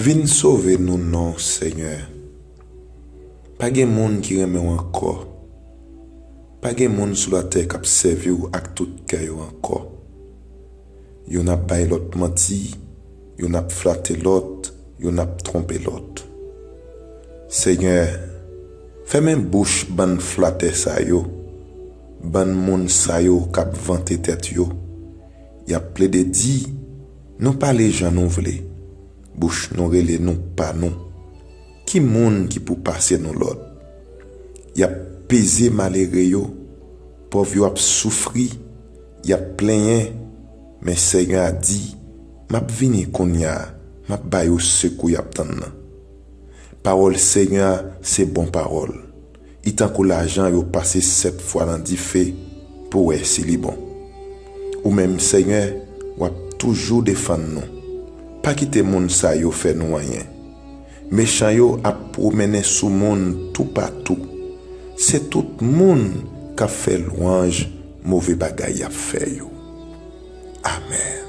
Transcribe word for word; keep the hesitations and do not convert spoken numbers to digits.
Vin sove nou non, Senyè. Pa gen moun ki renmen w ankò. Pa gen moun sou latè k ap sèvi w ak tout kè yo ankò. Youn ap bay lòt manti, youn ap flate lòt, youn ap twonpe lòt. Senyè, fèmen bouch bann flatè sa yo, bann moun sa yo k ap vante tèt yo. Y ap plede di, nou pale jan nou vle. Bouch nou rele nou pa nou. Ki moun ki pou pase nou lòd? Y ap peze malere yo, pòv yo ap soufri, y ap plenyen, men Senyè a di, m ap vini kounye a, m ap ba yo sekou y ap tann nan. Pawòl Senyè a se bon pawòl. Li tankou lajan yo pase sèt fwa nan dife pou wè si li bon. Ou menm, Senyè, w ap toujou defann nou. Pa kite moun sa yo fè nou anyen. Mechan yo ap pwomennen sou moun toupatou. Se tout moun k ap fè lwanj move bagay y ap fè yo. Amèn.